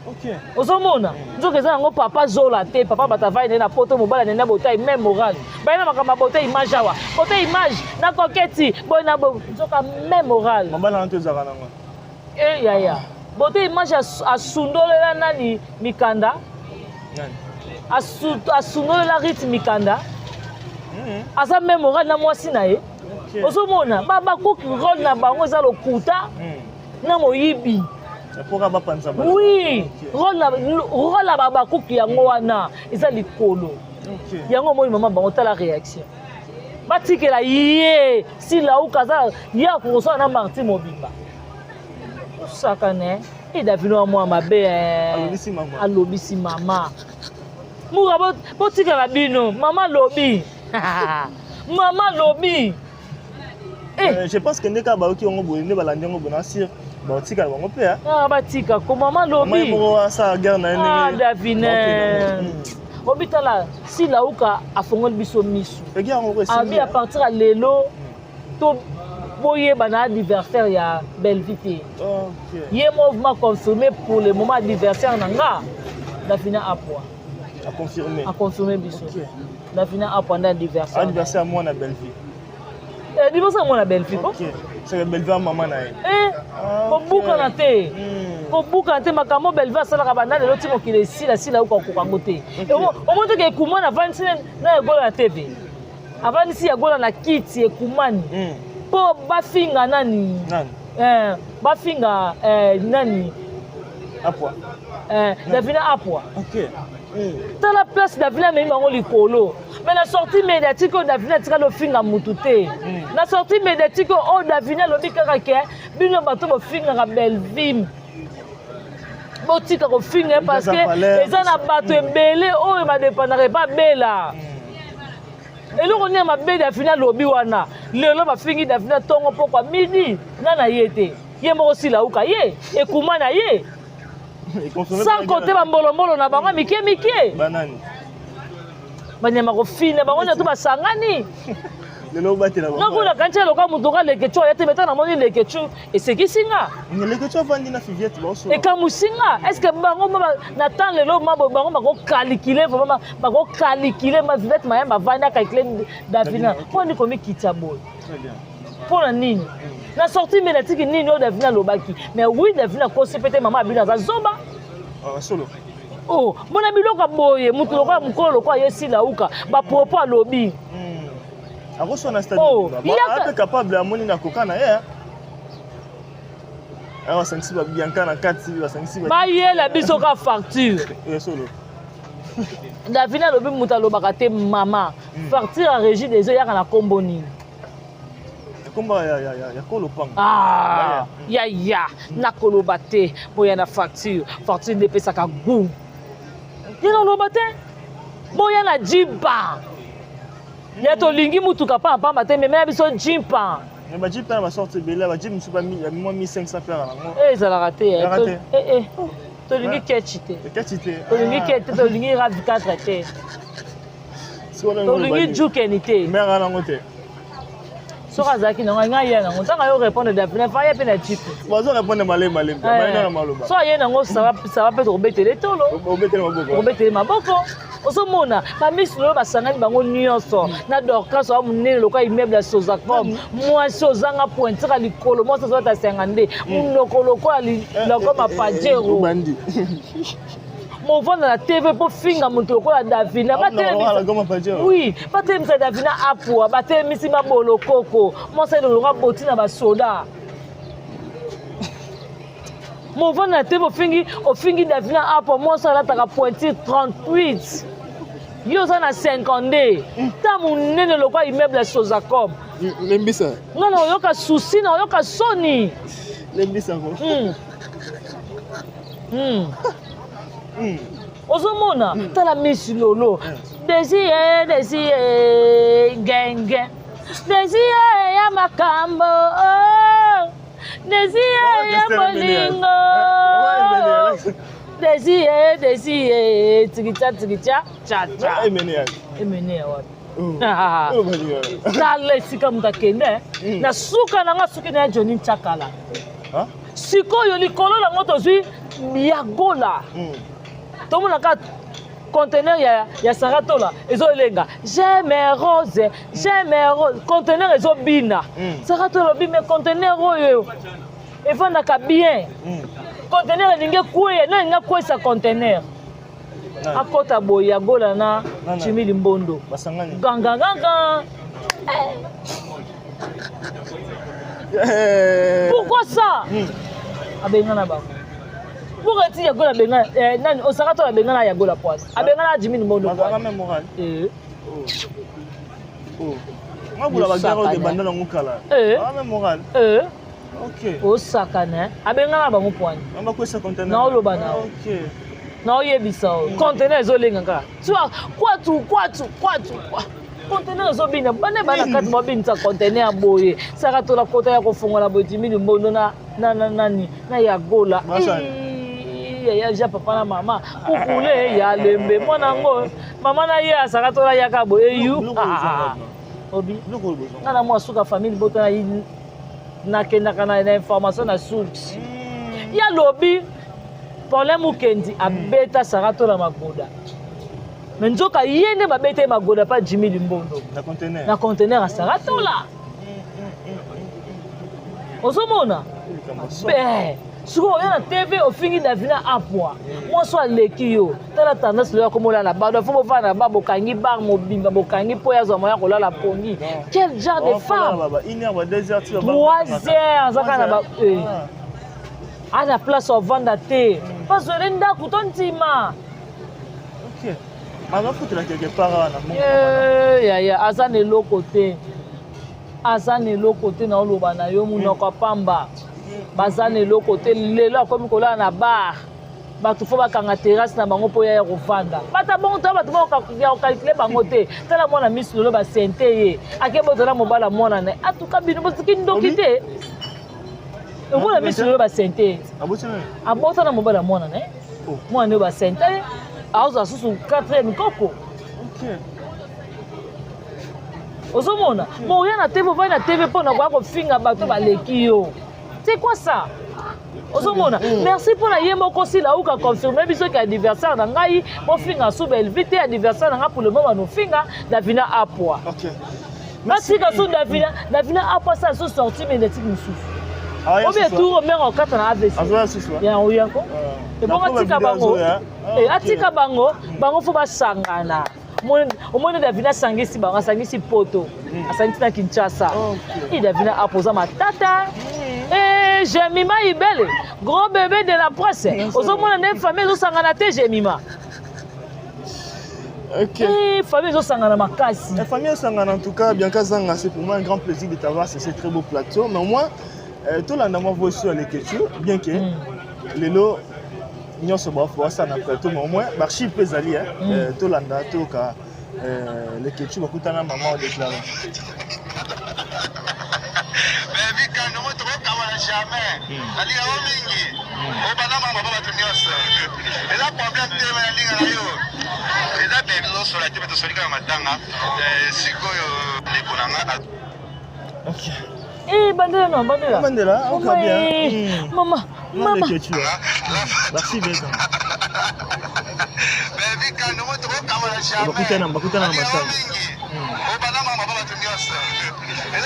Ok. Ozomona nzoka eza yango papa zola te, papa bato avai nde na poto mobali nene botai même moral. Baye na makambo ya bote image awa. Bote image na koketi boye na bo nzoka même moral. Mabala na to ezalaka nango. Eh yaya. Bote image asundolela nani mikanda? Nani? Asundolela rythme mikanda. Aza même moral na mwasi na ye. Ozomona bakoki rôle na bango eza lokuta na moyibi. Mpoka bapanza ba. Oui, rôle na babakuki yango wana eza likolo. Yango omoni mama bango tala réaction. Batikela ye silauka aza ye akokosala na Martin mobimba. Osakane e Davino wa mwa mabe Alobisi mama. Alobisi mama. Mura botikala bino mama lobi. Mama lobi. Eh. Je pense que ndeka bayoki yango boye nde balandi yango boye na sire baotikala bango mpe. Ah, batika ko mama lobi. Moko asala guerre na ye ndenge. Ah Davine. Obitala silauka afongoli biso misu. Abi à partir ya lelo to boyeba na anniversaire ya Bellevue te. Ye mouvement confirmé pour le moment anniversaire na nga Davina Apwa. A confirmé. A confirmé biso. Davina Apwa nde anniversaire. Anniversaire mwana Bellevue. Liboso ya mwana Bellevue ko. C'est Bellevue mama na ye. Eh, kobukana te. Kobukana te makambo Bellevue asalaka banda lelo ti mokili esila sila okoka yango te. Omoni toke ekumana avandisi na egola na TV. Avandisi ya gola na kiti ekumani. Po bafinga nani? Nani? Bafinga nani? Apwa. Davina Apwa. Ok. Tala place Davina amemi bango likolo. Mais na sortie médiatique oyo Davina atikali ofinga mutu te. Na sortie médiatique oyo Davina alobi kaka ke bino bato bofingaka Bellevue. Botika kofinga parce que eza na bato ebele oyo badépendaka epa bela. Eloko nini ya mabe Davina alobi wana? Lelo bafingi Davina ntongo pokwa midi na na ye te. Ye moko silauka ye, ekuma na ye. Sans compter bambolombolo na bango mike mike. Banani? Banyama kofina bango nyonso basangani. Lelo batela bango. Nakuna kanti loka mutu ka lekechu ya te meta na moni lekechu esekisi nga. Lekechu avandi na Fiviette baoso. Ekamusi nga. Est-ce que bango ma na temps lelo ma bango bako calculer vraiment bako calculer ma Fiviette mayamba avandi a calculer Davina. Poni ni komi kitsa boye. Très bien. Pona nini? Na sortie médiatique nini oyo Davina alobaki. Mais oui Davina kosi peut-être maman abino aza zoba. Ah solo. Oh, bona biloko boye mutu lokola mukolo lokola ye silauka ba propos alobi. Akoswa na stade. Ape capable amoni na koka na ye. Awa basangisi ba Bianca na kati basangisi ba bayela biso ka facture. Solo. Davina alobi mutu alobaka te mama. Facture ya régie des eaux yaka na kombo nini? Kombo ya ya ya kolopango. Ah, ya ya nakoloba te boya na facture. Facture nde epesaka goût. Ye naloba te boya na jimpa. Ya tolingi mutuka pamba pamba te mema ya biso jimpa. Mais ba jeep na ba sorte ebele ba jeep mosusu ba mwa 1500 pere nango. Eh ezalaka te. Eh eh tolingi ketch te. Ketch te. Tolingi ketch te, tolingi RAV4 te. Tolingi jukeni te. Mère nango te. Soki azalaki nango alingi aya nango ntango ayo répondre davina fa aya mpe na jipe. Bazo répondre malemi malemi. Bayina na maloba. So aye nango ça va mpe tokobetele tolo. Obetele maboko. Obetele maboko. Ozomona bamisi lelo basangani bango nyonso na Dorcas oya monene lokola immeuble ya Sozacom mwasi ozanga pointure ya likolo mwasi ozolata senga nde monoko lokola lokola mapajero movanda na tv mpo finga moto lokola Davina oui batelemisa Davina apua batelemisi mabolokoko mwasi elolonga boti na basoda movanda na tv ofingi ofingi Davina apua mwasi alataka pointure 38 yo oza na 52 ta monene lokola immeuble ya Sozacom lembisa nga na oyoka susi na oyoka soni lembisa ko Ozomona tala Miss Lolo Desire Desire genge Desire ya makambo oh. Desire ya bolingo Desire Desire tikicha tikicha cha cha emene ya wapi tala esika moto akende na suka na nga suki na ya Johnny Nchakala sikoyo likolo nango tozwi ya gola tomonaka conteneur ya Saratola ezolenga j'aime rose j'aime rose conteneur ezobina Saratola obi mais conteneur oyo efandaka bien conteneur elingi ekweya na elingi akwesa conteneur akota boye ya gola na Jimmy Limbondo gangaganga. Pourquoi ça? Abengana bango pourquoi ti yagola abengana nani osaka to abengana yagola poise abengana Jimmy Limbondo poise. Osakana abengana bango poani naoloba nao naoyebisa oyo conteneur ezolenga kaka kwatu kwatu kwatu conteneur ezobina bana bana kati babinisa conteneur boye saka tola kota ya kofongola boye Jimmy Limbondo na nani na yagola ya ja papa na mama kukule ya lembe mwana yango mama na ye asaka tola yaka boye eyu obi nga na mwa suka famille bota nakendaka na information na source ya lobi Paulin Mukendi abeta Saratola magoda mais nzoka ye nde babeta ye magoda pa Jimmy Limbondo na conteneur ya Saratola ozomona sikoyo oya na tv ofingi Davina apwa mwasi aleki yo tala tendance loyo akomolala bado fo bofanda na ba bokangi bar mobimba bokangi mpo yazwa moya kolala pongi quel genre de femme 3 heures azaka na ba aza place ovanda te bazwele ndako to ndima azafutela quelque part wana yaya aza na eloko te aza na eloko te naoloba na yo monoko ya pamba baza na eloko te lelo akomi kolala na bar bato fo bakanga terrasse na bango mpo ya kovanda bata bongo to bato ya kocalculer bango te tala mwana miso lelo basente ye akebotala mobala mwana na ye atuka bino boziki ndoki te omona miso lelo basente ye abotana mobala mwana na ye mwana oyo basente ye azwa susu 4e koko ozomona mo oya na tv ovandi na tv mpo na koya kofinga bato baleki yo c'est quoi ça ozomona merci mpo na ye moko sila uka confirme biso ke anniversaire na ngai bofinga su Belvi te anniversaire na ngai pour le moment banofinga Davina apwa batika so Davina Davina apwa asala so sortie médiatique mosusu obi etour mare okata na AVC ya oyako ebongo atika bango atika bango bango fo basangana omoni Davina asangisi bango asangisi poto asangisi na Kinshasa i Davina apoza matata Jemima Ibele gros bébé de la presse ozomona nde famille ezosangana te Jemima famille ezosangana makasi. La famille ezosangana en tout cas Bianca Zanga c'est pour moi un grand plaisir de t'avoir sur ce très beau plateau mais au moins tolanda mwa voice ya l'écriture bien que lelo nyonso basala na plateau mais au moins baarchive mpe ezali tolanda toyoka l'écriture bakutana mama odéclare. Jamais nalinga yo mingi obanda mama bato nyonso eza problème te me nalinga na yo eza bebi tozosola te me tosoli kaka matanga sikoyo ndeko na nga. Ok. Eh, bandela no, bandela. Bandela, ok Mama, bien. eh, Mama, mama. Merci bien. Bakutana, bakutana na matanga.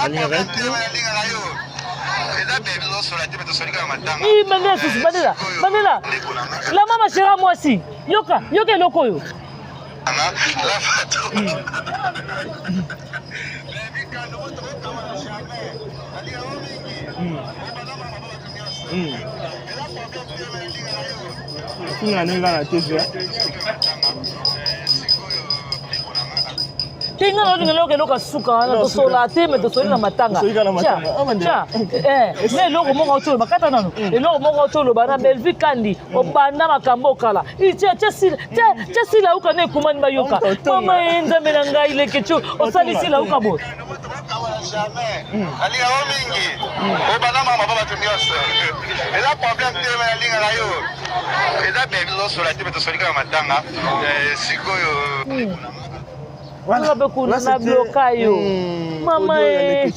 Alingaka ye te. Eh, bandela susu, bandela, bandela. La mama chéra mwasi. Yoka, yoka eloko oyo. Afinga ndenge kaka na TV. Te nga naolinga nayoka eloko ya suka wana tosola te me tosoli na matanga eh, na eloko moko auti oloba kata nano mm. eloko moko auti oloba na bellevue kandi mm. obanda makambo okala tia sila uka na ekumani bayoka mama ye nzambe na ngai lekecu osali sila uka boye Nalinga yo mingi obanda mama ba bato nyonso eza problème te me nalingaka yo eza bebi tozosola te me tosoli kaka matanga eh, sikoyo Voilà. Mpe kuna na bloka yo hmm, mama e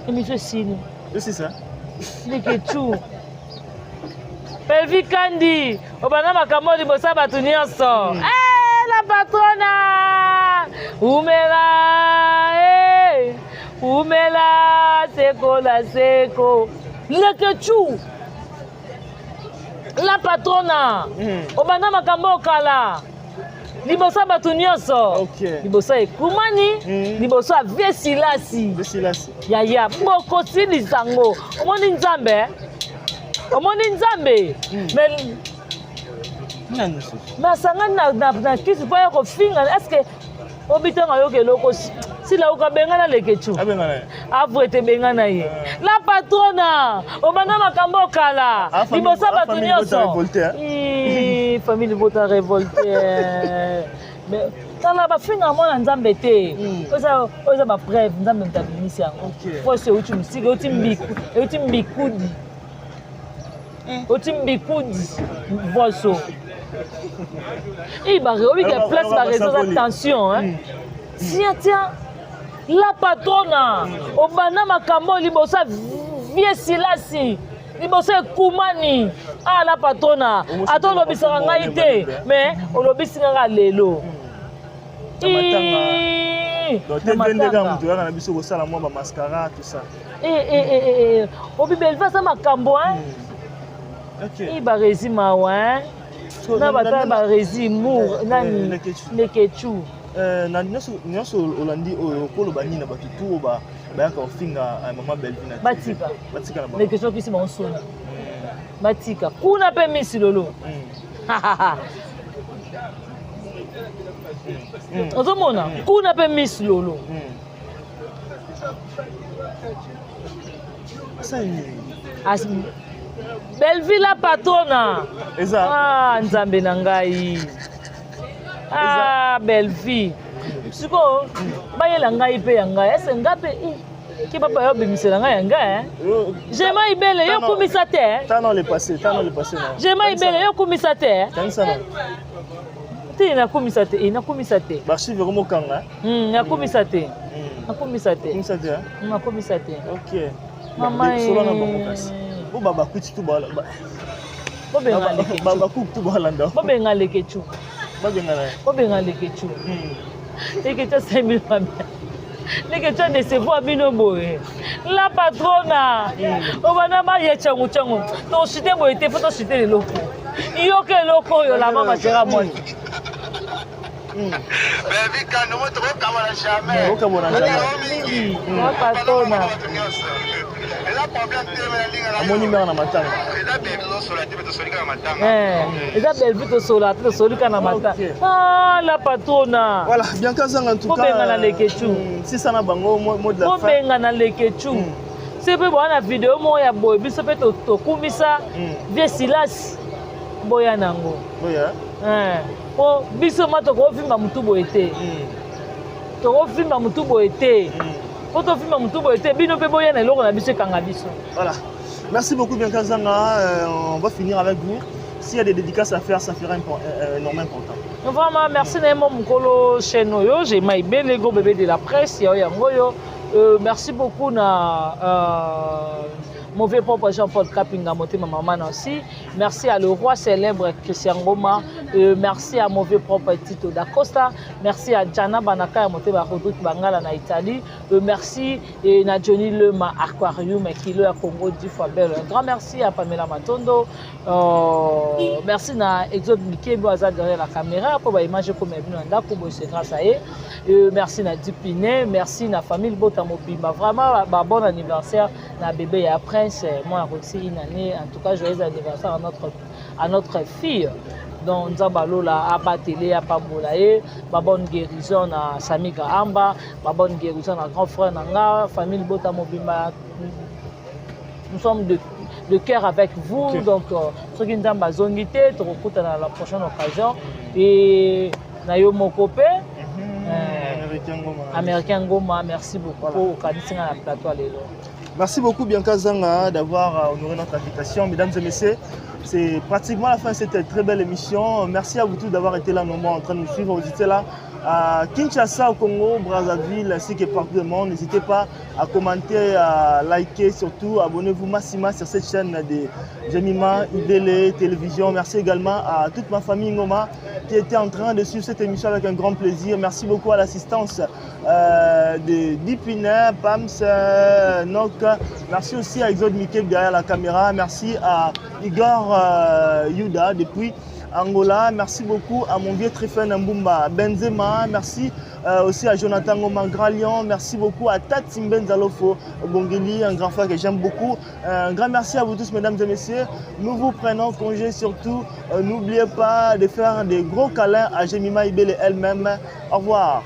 émission esili leketchu Pelvi Kandi obanda makambo liboso ya bato nyonso mm. hey, la patrona umela hey, umela seko na seko leketchu la patrona mm. obanda makambo okala liboso ya bato nyonso okay. liboso ya ekumani mm. liboso ya vie silasi yaya bokosilisa yango omoni nzambe eh? omoni nzambe mm. mais asangani na, na, na kisi mpo aya kofinga est ce que obitanga yoka eloko sila oka bengana lekechu avre te bengana ye eh. la patrona obanda makambo okala ah, liboso ya bato nyonso famille libota révolte Mais tala bafingaka mwana nzambe te hmm. oyo eza bapreuve nzambe moto abimisi yango poso euti mosika euti mbikudi hmm. euti mbikudi voiso obika place bareseau eza tension hmm. tia tia la patrona obanda makambo liboso ya vie silasi liboso ekumani ah la patrona ata olobisaka ngai te mais olobisi nga kaka lelo ndenge moto oyaka na biso kosala mwa bamascara tout ça obi belvi aza makambo i barezi mawa na bata barezi mour nani lekechu euh, na nyonso olandi oyo okoloba nini na bato tu oyo bayaka kofinga eh, mama Bellevue na batika batika na bango mais question kisi bango soni hmm. batika kuna pe misi lolo hmm. hmm. ozomona kuna pe miss lolo Bellevue la patrona eza ah nzambe na ngai ah Bellevue sikoyo bayela ngai mpe ya ngai ese nga mpe ke papa yo obimisela ngai ya ngai eh? jema ibele yo kumisa te eh? jema ibele yo kumisa te eh? te nakumisa te nakumisa te baarchive ekomokanga nakumisa te nakumisa te nakumisa te ok mama solo na bango kasi bo babakuti tu babakuku tu balanda bobenga lekecu babenga na ye bobenga lekecu hmm. lekecu asali bino mabe lekecu adecevoir bino boye la patrona hmm. obanda maye cangu cangu toshite boye te fo toshite leloko yoka eloko oyo la mama chera mwasi Baby Kando moto okabwana jamais. Okabwana jamais. La patrona. Eza problème te mais nalinga na yo. Amoni mère na matanga. Eza Bellevue tosola te mais tosoli kaka matanga. Eh, eza Bellevue tosola te tosoli kaka na matanga. Ah la patrona. Voilà, Bianca Zanga en tout cas. Bobenga na Leketchou. Hmm, si ça na bango mot de la fin. Bobenga na Leketchou. Hmm. Se pe bwana video moko ya boye biso pe tokumisa hmm. vieux Silas boya nango. Boya. Eh. Po biso ma tokofimba mutu boye te. Tokofimba mutu boye te. Po tofimba mutu boye te bino pe boya na eloko na biso ekanga biso. Voilà. Merci beaucoup Bianca Zanga. Euh, on va finir avec vous. S'il y a des dédicaces à faire, ça ferait euh, euh, énormément important. Vraiment, merci na ye mo mokolo chaîne oyo, j'ai maibele go bébé de la presse ya yango oyo. Merci beaucoup na mauvais propre Jean-Paul Kapinga motema mama Nancy. Merci à le roi célèbre Christian Ngoma. Merci à mauvais propre Tito Dacosta. Merci à Jana Banaka ya motema Rodrigue Bangala na Italie. Merci et na Johnny Lema Aquarium kilo ya Congo 10 fois belle. Un grand merci à Pamela Matondo. Merci na Exode Mikembo aza derrière la caméra pour ba image comme bino na ndako boye, c'est grâce à ye. Merci na Dipine, merci na famille Bota Mobimba. Vraiment ba bon anniversaire na bébé ya Prince, moi aussi une année. En tout cas, joyeux anniversaire à notre fille. Donc Nzambe alola abatele, apambola ye. Ba bonne guérison na Samiga Amba, ba bonne guérison na grand frère na nga. Famille Bota Mobimba, nous sommes de cœur avec vous. Donc soki Nzambe azongi te, tokokutana na la prochaine occasion et na yo moko mpe. Américain Ngoma. Américain Ngoma, merci beaucoup. Voilà. Okanisi nga na plateau ya lelo. Merci beaucoup Bianca Zanga d'avoir honoré notre invitation. Mesdames et messieurs, c'est pratiquement la fin de cette très belle émission. Merci à vous tous d'avoir été là nombreux en train de nous suivre. Vous étiez là à Kinshasa, au Congo, Brazzaville, ainsi que partout dans le monde. N'hésitez pas à commenter, à liker, surtout abonnez-vous massivement sur cette chaîne de Jemima Ibele Télévision. Merci également à toute ma famille Ngoma qui était en train de suivre cette émission avec un grand plaisir. Merci beaucoup à l'assistance de Dipina, Pams, Nok. Merci aussi à Exode Mikeb derrière la caméra. Merci à Igor Yuda depuis Angola. Merci beaucoup à mon vieux Trifen Mbumba Benzema. Merci aussi à Jonathan Ngoma Grand Lion. Merci beaucoup à Tati Mbenzalofo Bongeli, un grand frère que j'aime beaucoup. Un grand merci à vous tous, mesdames et messieurs. Nous vous prenons congé surtout. N'oubliez pas de faire des gros câlins à Jemima Ibele elle-même. Au revoir.